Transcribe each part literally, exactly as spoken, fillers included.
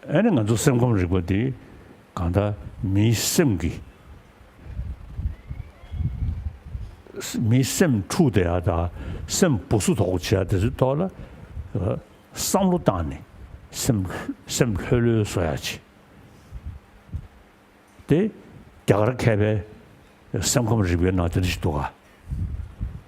ཨ་ནི་ང་ཚོ་སེམས་ཁམས་རིག་པ་འདི་གང་ལྟར་མིའི་སེམས་ཀྱི་མིའི་སེམས་འཁྲུག་བསྡད་ཡ་དང་སེམས་སྦུ་སུབ་དོག་པོ་བྱེད་ཡ་དེ་ཚོའི་ཐོག་ལ་བསམ་བློ་བཏང་ནས་སེམས་སེམས་ལྷོད་ལྷོད་བཟོ་ཡ་བྱེད། དེ་རྒྱ་གར་མཁས་པའི་སེམས་ཁམས་རིག་པའི་ནང་དེ་འདྲ་ཞིག་འདུག་ག་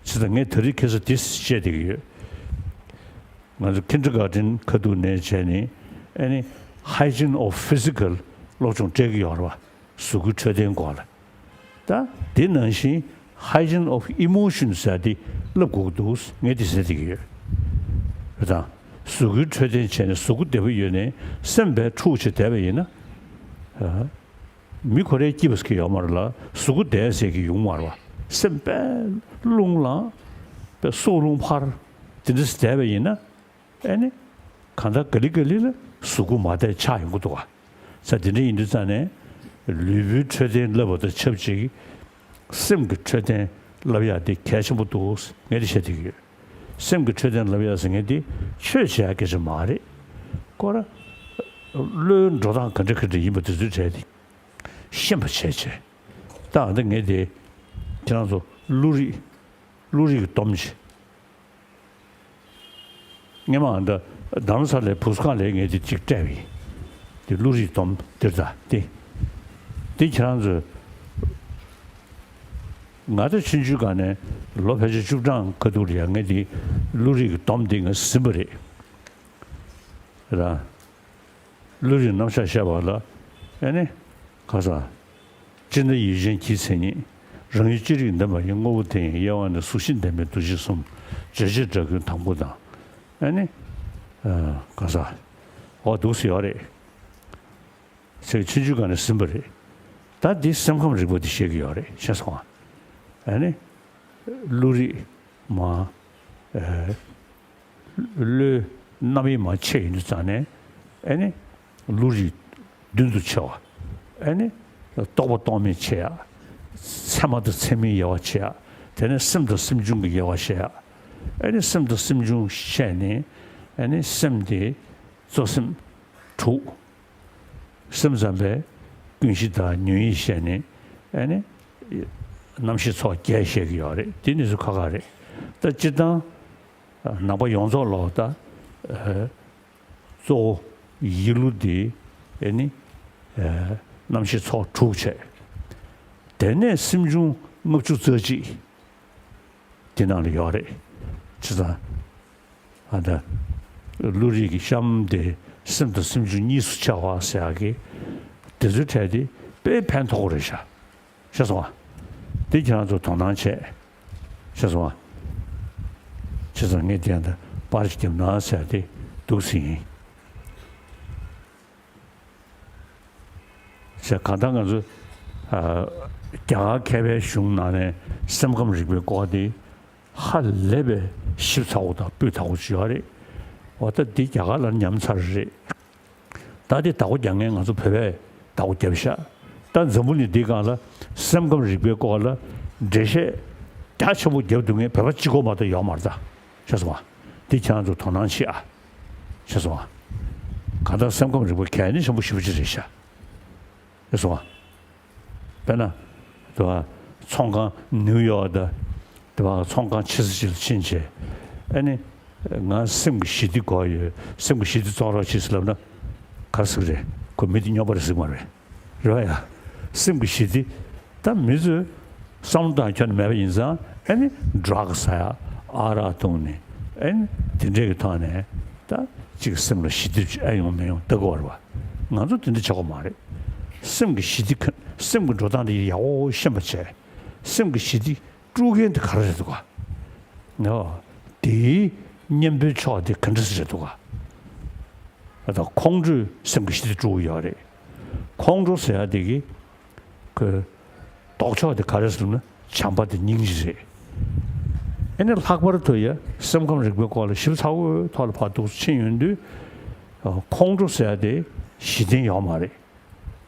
བྱས་ཙང་ངས་ད་རེས་ཁ་སང་འདི་བཤད་བསྡད་ཀྱི་ཡོད། ང་ཚོ་ཁིན་ཌར་གྷར་ཊན་ཁ་ཐུག་ནས་བྱས་ནས་ཨ་ནི་Hygiene of Physical སློབ་སྦྱོང་སྤྲད་ཀྱི་ཡོད་རེད་བ། གཟུགས་པོའི་འཕྲོད་བསྟེན་སྐོར་ལ། ད་དེ་ནང་བཞིན་Hygiene of Emotions ཟེར་དེ་བསླབ་དགོས་ཀྱི་འདུག་ངས་དེ་ཟེར་བསྡད་ཀྱི་ཡོད། རེད་དང་། གཟུགས་པོའི་འཕྲོད་བསྟེན་བྱས་ནས་གཟུགས་པོ་བདེ་པོ་ཡོད་ནས་སེམས་པས་འཁྲུག་བྱས་བསྡད་པ་ཡིན་ན། ཨ། མི་ཁོ་རའི་སྐྱིད་པ་ཟེར་གྱི་ཡོད་མ་རེད་ལ། གཟུགས་པོ་བདེ་ཟེར་གྱི་ཡོང་མ་རེད་བ། སེམས་དཔེ་རླུང་ལངས། དཔེ་སྲོག་རླུང་འཕར། དེ་འདྲ་ཟེར་བསྡད་པ་ཡིན་ན། ཨེ་ནི། གང་ལྟར་ག་ལེ་ག་ལེ་ལ་གཟུགས་པོ་མ་བདེ་ཆགས་ཡོང་གི་འདུག་བ། ས་དེ་འདྲ་ཡིན་དུས་ཙང་ནས། ལུས་པོའི་འཕྲོད་བསྟེན་བསླབ་པ་དང་ཆབས་ཅིག་སེམས་ཀྱི་འཕྲོད་བསྟེན་བསླབ་ཡག་དེ་གལ་ཆེན་པོ་འདུག་ངས་དེ་བཤད་བསྡད་ཀྱི་ཡོད། སེམས་ཀྱི་འཕྲོད་བསྟེན་བསླབ་ཡག་ཟེར་མཁན་དེ་ཆོས་བྱེད་ཡག་སྐད་ཆ་མ་རེད། ཁོ་ར། བློའི་འགྲོ་སྟངས་ག་འདྲ་ག་འདྲ་ཡིན་པ་དེ་ཚོའི་གྲས་དེ། ཤེས་པ་བྱས་བྱས། ད་ཨ་ད་ངས་དེ། ཁྱེད་རང་ཚོ་བློ་རིག་བློ་རིག་གི་སྡོམ་བྱེད། སྔོན་མ་ཨ་ད་རྡ་རམ་ས་ལའི་བུ་གསོ་ཁང་ལ་ངས་དེ་གཅིག་སྤྲད་པ་ཡིན། དེ་བློ་རིག་སྡོམ་འདིར་ད་དེ། དེ་ཁྱེད་རང་ཚོས། ང་ད་ཆུང་ཆུང་སྒང་ནས་ལོ་ཕལ་ཆེར་བཅུ་གྲངས་ཁ་ཐུག་ལ་ཡང་ངས་དེ་བློ་རིག་གི་སྡོམ་དེ་ངས་ཟིན་པ་རེད། ར། བློ་རིག་རྣམ་གཞག་བཤད་པ་ལ། ཨེ་ནི། ཁ་ས། ཅི་འདྲ་ཡིད་ཅན་གྱི་མཚན་ཉིད། རང་ཉིད་ཅི་རིགས་འདི་མ་ཡིན་དངོས་པོ་དེ་ཡིན་དབྱེ་བ་ནི་གཟུགས་གཞི་ལྡན་པའི་འདུ་བྱེད་གསུམ། རྗོད་བྱེད་སྒྲ་ཀུན་དང་པོ་དང་། ཨེ་ནི། ཁ་ས། འོ་འདུག་སེ་ཡོད་རེད། ཚེ་ཆུང་ཆུང་སྒང་ནས་ཟིན་པ་རེད། ད་འདི་སེམས་ཁམས་རིག་པ་འདི་བཤད་ཀྱི་ཡོད་རེད་ཤེས་སོང་ཨ། ཨེ་ནི། བློ་རིག་མ། བློའི་རྣམ་དབྱེ་མ་ཕྱེ་ཡིན་དུས་ཙང་ནས་ཨེ་ནི་བློ་རིག་མདུན་དུ་ཕྱེ་བ། ཨེ་ནི་རྟོག་པ་རྟོག་མེད་ཕྱེ་ཡ། ཚད་མ་དང་ཚད་མིན་དབྱེ་བ་ཕྱེ་ཡ། དེ་ནས་སེམས་དང་སེམས་བྱུང་གི་དབྱེ་བ་ཕྱེ་ཡ། ཨེ་ནི་སེམས་དང་སེམས་བྱུང་ཕྱེ་ནས་ཨེ་ནི་སེམས་དེ་གཙོ་སེམས་དྲུག་སེམས་ཙམ་པས་ཀུན་གཞི་དང་ཉོན་ཡིད་བཤད་ནས་ཨེ་ནི་རྣམ་ཤེས་ཚོགས་བརྒྱད་བཤད་ཀྱི་ཡོད་རེད། དེ་ནི་ཚོ་ཁག་ཁག་རེད། ད་སྤྱིར་བཏང་ནང་པ་ཡོངས་རྫོགས་ལོག་ད་གཙོ་བོ་ཡིད་བློ་དེ་ཨེ་ནི་རྣམ་ཤེས་ཚོགས་དྲུག་བྱས། དེ་ནས་སེམས་བྱུང་ལྔ་བཅུ་རྩ་གཅིག་དེ་ནང་ལ་ཡོད་རེད། བྱས་ཙང་། ཨ་ད། བློ་རིག་གི་གཤམ་དེ་སེམས་དང་སེམས་བྱུང་གཉིས་སུ་ཕྱེ་བ་ཟེར་ཡག་གི། དེ་ཚོའི་གྲས་དེ་དཔེ་ཕན་ཐོགས་རེད་ཤག་ཤེས་སོང་ཨ། དེ་ཁྱེད་རང་ཚོ་དོ་སྣང་བྱས། ཤེས་སོང་ཨ། བྱས་ཙང་ངས་དེ་ཡང་ད་པར་ཞིག་བརྒྱབ་ན་ཟེར་ཏེ་འདུག་སེ་ཡིན། ཟེར་གང་ལྟར་ང་ཚོ་རྒྱ་གར་མཁས་པའི་གཞུང་ནང་ནས་སེམས་ཁམས་རིག་པའི་སྐོར་དེ་ཧ་ལས་པའི་ཞིབ་ཚགས་པོ་དང་སྤུས་དག་པོ་ཅིག་ཡོད་རེད། འོ་ད་འདི་རྒྱ་གར་ལ་ཉམས་ཚར་རེད། ད་འདི་བདག་པོ་རྒྱག་མཁན་ང་ཚོ་བོད་པས་བདག་པོ་བརྒྱབ་ཤག་ད་འཛམ་བུ་གླིང་འདིའི་སྒང་ལ་སེམས་ཁམས་རིག་པའི་སྐོར་ལ་འགྲེལ་བཤད་རྒྱ་ཆེན་པོ་བརྒྱབ་འདུག་མཁན་བོད་པ་གཅིག་པོ་མ་གཏོགས་ཡོད་མ་རེད་ད། ཤེས་སོང་ཨ། འདི་ཁྱེད་རང་ཚོ་དོ་སྣང་བྱེད་ཨ། ཤེས་སོང་ཨ། གང་ལྟར་སེམས་ཁམས་རིག་པ་གལ་གནད་ཆེན་པོ་ཞེ་པོ་ཅིག་རེད་ཤག་ཤེས་སོང་ཨ། དཔེར་ན། དེ་བ་ཚོང་ཁང་ནིའུ་ཡོག་དང་། དེ་བ་ཚོང་ཁང་ཆེ་ས་ཅིག་ལ་ཕྱིན་བྱས། ཨ་ནི། ང་སེམས་ཀྱི་ཞི་བདེ་དགོས་ཡོད། སེམས་ཀྱི་ཞི་བདེ་བཙོང་རོགས་བྱེད་ཟེར་ལབ་ན། ག་རེ་ཟེར་གི་རེད། ཁོ་མི་དེ་སྨྱོན་པ་རེད་ཟེར་གི་མ་རེད། རེད་བ་ཡ། སེམས་ཀྱི་ཞི་བདེ། ད་མི་ཚོས་བསམ་བློ་བཏང་ཁྱོན་ནས་མེད་པ་ཡིན་ཙང་ཨ་ནི་ཌྲག་ཟ་ཡ། ཨ་རག་བཏུང་ནས་ཨ་ནི་དེ་འདྲས་ཀྱི་ཐོག་ནས་ད་ཅིག་སེམས་ལ་ཞི་བདེ་ཅིག་ཨེ་ཡོང་མི་ཡོང་ལྟ་དགོས་རེད་བ། ང་ཚོ་དེ་འདྲ་བྱེད་དགོས་མ་རེད། སེམས་ཀྱི་ཞི་བདེ་ཁ་སེམས་ཀྱི་འགྲོ་སྟངས་དེ་ཡག་པོ་ཤེས་པ་བྱས། སེམས་ཀྱི་ཞི་བདེ་དཀྲུག་མཁན་དེ་ག་རེ་རེད་འདུག་ག་ཨོ། དེའི་གཉེན་པོའི་ཕྱོགས་དེ་ག་འདྲ་ཞིག་རེད་འདུག་ག་ད་ཁོང་ཁྲོས་སེམས་ཀྱི་ཞི་བདེ་དཀྲུག་གི་ཡོད་རེད། ཁོང་ཁྲོ་ཟེར་ཡ་དེ་གི་ཁོའི་ལྡོག་ཕྱོགས་དེ་ག་རེ་ཟེར་ན་བྱམས་པ་དང་སྙིང་རྗེ་རེད། ཨེ་ནི་ལྷག་པར་དུ་ཡ་སེམས་ཁམས་རིག་པའི་སྐོར་ལ་ཞིབ་ཚགས་པོའི་ཐོག་ལ་ཕར་འདུག་ཕྱིན་ཡོང་དུས། ཁོང་ཁྲོ་ཟེར་ཡ་དེ་གཞི་རྟེན་ཡོད་མ་རེད།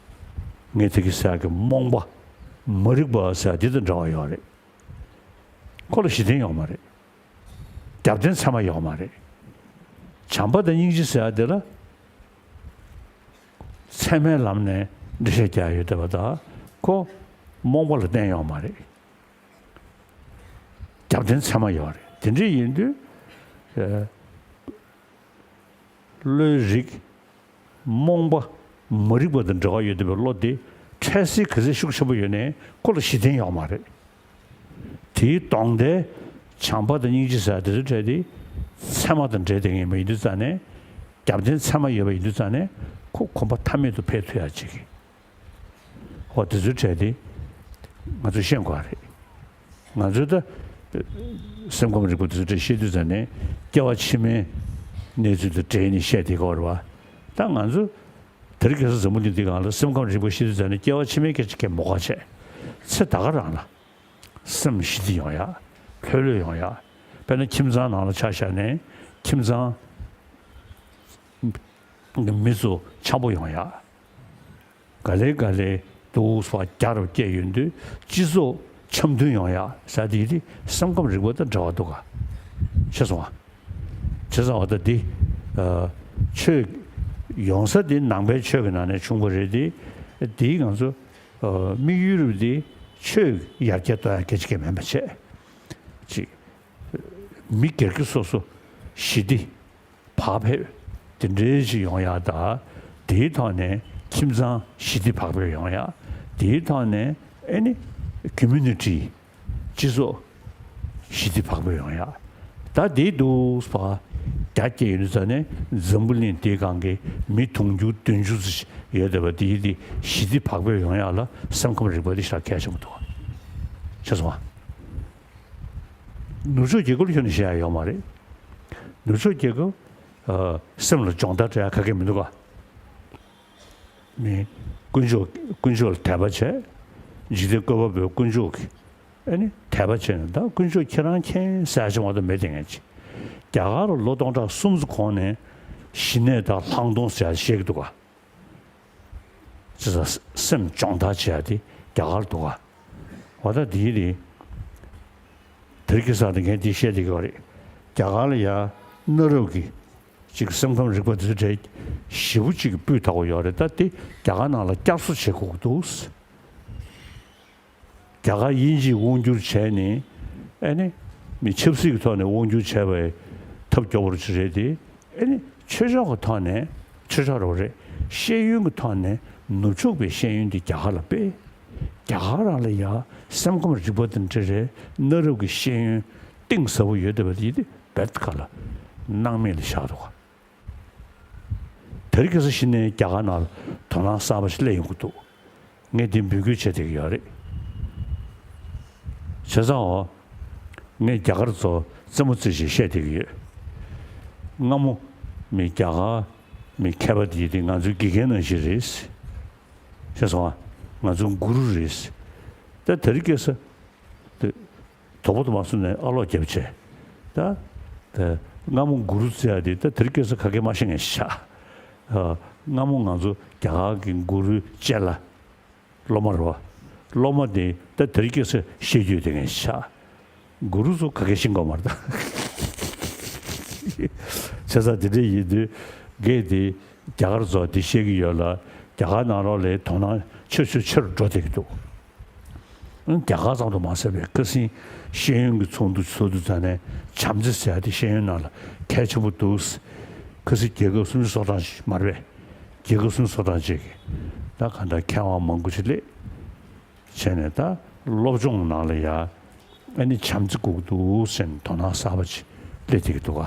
ངས་དེ་གི་ཟེར་ཡ་གི་རྨོངས་པ། མ་རིག་པ་ཟེར་ཡ་དེ་དང་འདྲ་བ་ཡོད་རེད། ཁོ་ལ་གཞི་རྟེན་ཡོད་མ་རེད། རྒྱབ་རྟེན་ཚད་མ་ཡོད་མ་རེད། བྱམས་པ་དང་སྙིང་རྗེ་ཟེར་ཡ་དེ་ལ། ཚད་མའི་ལམ་ནས་འགྲེལ་བཤད་རྒྱག་ཡོད་བསྡད་པ་དང་ཁོ་རྨོངས་པ་ལ་བརྟེན་ཡོད་མ་རེད། རྒྱབ་རྟེན་ཚད་མ་ཡོད་རེད། དེ་འདྲ་ཡིན་དུས་བློའི་རིག་རྨོངས་པ་མ་རིག་པ་དང་འབྲེལ་བ་ཡོད་བསྡད་པའི་བློ་དེ་འཕྲལ་སེལ་ག་ཚད་ཤུགས་ཆེན་པོ་ཡོད་ནའི་ཁོ་ལ་གཞི་རྟེན་ཡོད་མ་རེད། དེའི་ལྡོག་ཟླའི་བྱམས་པ་དང་སྙིང་རྗེ་ཟེར་དེ་ཚོའི་གྲས་དེ་ཚད་མ་དང་འབྲེལ་བསྡད་མཁན་མ་ཡིན་དུས་ཙང་ནས་རྒྱབ་རྟེན་ཚད་མ་ཡོད་པ་ཡིན་དུས་ཙང་ནས་ཁོ་གོམས་པ་མཐའ་མེད་དུ་འཕེལ་ཐུབ་ཡག་ཅིག་གི། ཧོ་དེ་ཚོའི་གྲས་དེ་ང་ཚོས་ཤེས་དགོས་རེད། ང་ཚོས་ད་སེམས་ཁམས་རིག་པ་དེ་ཚོའི་གྲས་ཤེས་དུས་ཙང་ནས་སྐྱེ་བ་ཕྱི་མའི་གནས་ཚུལ་དང་འབྲེལ་ནས་བཤད་བསྡད་ཀྱི་ཡོད་རེད་བ། ད་ང་ཚོ་དེ་རིང་ཁ་སང་འཛམ་བུ་གླིང་འདི་སྒང་ལ་སེམས་ཁམས་རིག་པ་ཤེས་དུས་ཙང་ནས་སྐྱེ་བ་ཕྱི་མའི་སྐད་ཆ་གང་མ་གོ་བྱས། ཚེ་ད་ག་རང་ལ་སེམས་ཞི་བདེ་ཡོང་ཡག་ལྷོད་ལྷོད་ཡོང་ཡག་དཔེར་ན་ཁྱིམ་ཚང་ནང་ལ་ཆ་བཞག་ནས་ཁྱིམ་ཚང་མི་ཚོ་འཆམ་པོ་ཡོང་ཡག་ག་ལེ་ག་ལེ་འདུག་སེ་རྒྱ་རུ་སྐྱེས་ཡོང་དུས་སྤྱི་ཚོགས་འཆམ་མཐུན་ཡོང་ཡག་ཟེར་དེ་དེ་སེམས་ཁམས་རིག་པ་དང་འབྲེལ་བ་འདུག་ག་ཤེས་སོང་ང་། བྱས་ཙང་བ་ད་འདི་ཨ་ཆོས་ཡོང་ས་འདི་ནང་པའི་ཆོས་ཀྱི་ནང་ནས་བྱུང་བ་རེད་དེ། འདིའི་ང་ཚོ་ཨ་དམིགས་ཡུལ་རུ་འདི་ཆོས་ཡར་རྒྱས་གཏོང་ཡག་སྐད་ཆ་གང་མིན་པ་བྱས། ཅིག་མི་སྒེར་གྱི་སོ་སོ་ཞི་བདེ་བག་ཕེབས་དེ་འདྲའི་ཅིག་ཡོང་ཡག་དང་། དེའི་ཐོག་ནས་ཁྱིམ་ཚང་ཞི་བདེ་བག་ཕེབས་ཡོང་ཡག་དེའི་ཐོག་ནས་ཨེ་ནི་ཀོ་མུ་ནི་ཊི་སྤྱི་ཚོགས་ཞི་བདེ་བག་ཕེབས་ཡོང་ཡག་ད་དེ་འདུག་སེ་རྒྱ་སྐྱེད་ཡོང་དུས་ཙང་ནས་འཛམ་བུ་གླིང་འདིའི་སྒང་གི་མི་དུང་ཕྱུར་བདུན་ཅུ་ཙམ་ཡོད་བསྡད་པ་དེ་དེ་ཞི་བདེ་བག་ཕེབས་ཡོང་ཡག་ལ་སེམས་ཁམས་རིག་པ་དེ་ཞེ་དྲག་གལ་ཆེན་པོ་འདུག་ག་ཤེས་སོང་ང་། ནུབ་ཕྱོགས་རྒྱལ་ཁབ་ལ་ཁྱོན་ནས་བཤད་ཡག་ཡོད་མ་རེད། ནུབ་ཕྱོགས་རྒྱལ་ཁབ་ཨ་སེམས་ལ་སྦྱོང་བརྡར་སྤྲད་ཡག་ག་གེ་མི་འདུག་ག་མི་དཀོན་མཆོག་དཀོན་མཆོག་ལ་དད་པ་བྱས། འཇིག་རྟེན་བཀོད་པ་པོའི་དཀོན་མཆོག་གི་ཨ་ནི་དད་པ་བྱས་ནས་ད་དཀོན་མཆོག་ཁྱེད་རང་མཁྱེན་ཟེར་ཡག་ཅིག་མ་གཏོགས་མེད་དེ་ངས་ཅིག་རྒྱ་གར་ལ་ལོ་སྟོང་ཕྲག་གསུམ་ཙམ་གོང་ནས་ཞི་གནས་དང་ལྷག་མཐོང་ཟེར་ཡག་བཤད་ཀྱི་འདུག་ག་ཅི་ཟེར་སེམས་སྦྱོང་བརྡར་བྱེད་ཡག་དེ་རྒྱ་གར་འདུག་ག་འོ་ད་དེའི་རིང་དེ་རིང་ཁ་སང་དེ་ངས་འདི་བཤད་བསྡད་ཀྱི་ཡོད་རེད། རྒྱ་གར་ལ་ཡ་གནའ་རབས་ཀྱི་ཅིག་སེམས་ཁམས་རིག་པ་དེ་ཚོ་གྲས་ཞེ་པོ་ཅིག་སྤུས་དག་པོ་ཡོད་རེད། ད་དེ་རྒྱ་གར་ནང་ལ་བསྐྱར་གསོ་བྱེད་དགོས་ཀྱི་འདུག་རྒྱ་གར་དབྱིན་ཇིས་དབང་བསྒྱུར་བྱས་ནས་ཨ་ནི་མི་ཆབ་སྲིད་ཀྱི་ཐོག་ནས་དབང་བསྒྱུར་བྱས་པའི་ཐབས་སྐྱོ་པོ་ཅིག་རེད་དེ། ཨ་ནི་ཆོས་ཕྱོགས་ཀྱི་ཐོག་ནས་ཆོས་ཕྱོགས་རེད་པ་རེད། ཤེས་ཡོན་གྱི་ཐོག་ནས་ནུབ་ཕྱོགས་པའི་ཤེས་ཡོན་དེ་རྒྱ་གར་ལ་སྤེལ། རྒྱ་གར་རང་ལ་ཡ་སེམས་ཁམས་རིག་པ་དང་འབྲེལ་བའི་གནའ་རབས་ཀྱི་ཤེས་ཡོན་གཏིང་ཟབ་པོ་ཡོད་བསྡད་པ་དེ་དེ་རྦད་ཁ་ལ་སྣང་མེད་ལ་བཞག་འདུག་ག་དེ་རིང་ཁ་སང་གཞི་ནས་རྒྱ་གར་ནང་ལ་དོ་སྣང་གསར་པ་ཞིག་སླེབས་ཡོང་གི་འདུག་ངས་འདི་འབོད་སྐུལ་བྱེད་བསྡད་ཀྱི་ཡོད་རེད། བྱས་ཙང་འོ། ངས་རྒྱ་གར་ཚོ་རྩེད་མོ་རྩེ་ཞེས་བཤད་བསྡད་ཀྱི་ཡོད། སྔ་མོ་མི་རྒྱ་གར་མི་མཁས་པ་དེ་དེ་ང་ཚོའི་དགེ་རྒན་ནང་བཞིན་རེད། ཤེས་སོང་ང་། ང་ཚོའི་གུ་རུ་རེད། ད་དེ་རིང་ཁ་སང་དེ་དོ་པོ་དུ་མ་སོང་ནས་ཨ་ལོག་རྒྱབ་བྱས། ད་ད་སྔ་མོ་གུ་རུ་བརྩི་ཡག་དེ་ད་དེ་རིང་ཁ་སང་ག་གེ་མ་ཤེས་མཁན་ཞིག་ཆགས། ཨ། སྔ་མོ་ང་ཚོ་རྒྱ་གར་གྱི་གུ་རུའི་རྗེས་ལ་སློབ་མ་རེད་པ། སློབ་མ་དེ་ད་དེ་རིང་ཁ་སང་ཤེས་རྒྱུ་དེ་ངས་ཆགས། གུ་རུ་ཚོ་ག་གེ་ཤེས་ཀྱི་ཡོད་མ་རེད་ད། བྱས་ཙང་དེ་འདྲ་ཡིན་དུས་ངས་དེ་རྒྱ་གར་ཚོ་དེ་བཤད་ཀྱི་ཡོད་ལ། རྒྱ་གར་ནང་ལོགས་ལ་དོ་སྣང་ཆེ་ཆེ་ཆེ་རུ་འགྲོ་བསྡད་ཀྱི་འདུག་རྒྱ་གར་ཙམ་དུ་མ་ཟད་པའི་ཁ་སང་ཤེས་ཡོན་གྱི་ཚོགས་འདུ་ཚོགས་དུས་ཙང་ནས་བྱམས་བརྩེ་ཟེར་ཡག་དེ་ཤེས་ཡོན་ནང་ལ་གལ་ཆེན་པོ་འདུག་ཁ་སང་རྒྱལ་ཁབ་སུམ་ཅུ་སོ་གྲངས་ཤིག་མ་རེད་པས། རྒྱལ་ཁབ་སུམ་ཅུ་སོ་གྲངས་ཅིག་གིས་ད་ག་འདྲ་མཁས་དབང་མང་པོ་ཞིག་སླེབས་བྱས་ནས། ད་སློབ་སྦྱོང་ནང་ལ་ཡ་ཨ་ནི་བྱམས་བརྩེ་དགོས་ཀྱི་འདུག་ཟེར་ནས་དོ་སྣང་གསར་པ་ཅིག་སླེབས་བསྡད་ཀྱི་འདུག་ག་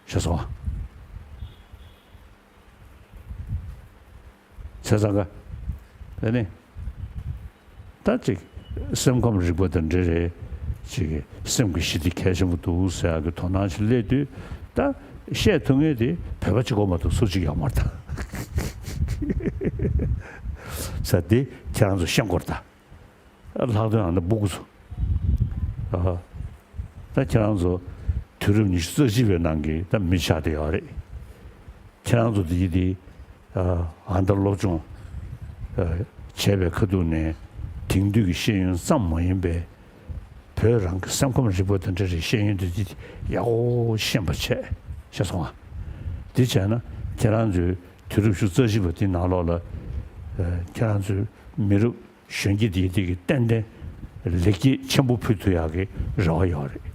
ཤེས་སོང་ང་། བྱས་ཙང་ག་ཨ་ནི། ད་ཅིག་སེམས་ཁམས་རིག་པ་དང་འབྲེལ་བའི་ཅིག་སེམས་ཀྱི་ཞི་བདེ་གལ་ཆེན་པོ་འདུག་ཟེར་ཡག་གི་དོ་སྣང་ཞིག་སླེབས་དུས། ད་བཤད་ཐུབ་མཁན་དེ་བོད་པ་གཅིག་པོ་མ་གཏོགས་སུ་གཅིག་ཡོད་མ་རེད་ད། ཟེར་དེ་ཁྱེད་རང་ཚོ་ཤེས་དགོས་རེད་ད། ལྷག་དོན་ཨ་ནི་སྤུ་གུ་ཚོ། ཨ། ད་ཁྱེད་རང་ཚོ་དུས་རབས་ཉི་ཤུ་རྩ་གཅིག་པའི་ནང་གི་ད་མི་ཆགས་བསྡད་ཡོད་རེད། ཁྱེད་རང་ཚོ་འདི་འདི་ཨ་ད་སློབ་སྦྱོང་ཨ་བྱས་པའི་ཁ་ཐུག་ནས་དེང་དུས་ཀྱི་ཤེས་ཡོན་ཙམ་མ་ཡིན་པའི་བོད་རང་གི་སེམས་ཁམས་རིག་པ་དང་འབྲེལ་བའི་ཤེས་ཡོན་འདི་འདི་ཡག་པོ་ཤེས་པ་བྱས། ཤེས་སོང་ང་། འདི་བྱས་ན་ཁྱེད་རང་ཚོའི་ དུས་རབས་བཅུ་རྩ་བཞི་པ་དེའི་ནང་ལོགས་ལ་ཁྱེད་རང་ཚོའི་མི་རབས་གཞོན་སྐྱེས་དེ་དེ་གི་ཏན་ཏན་ལེགས་སྐྱེས་ཆེན་པོ་ཕུལ་ཐུབ་ཡག་གི་རེ་བ་ཡོད་རེད།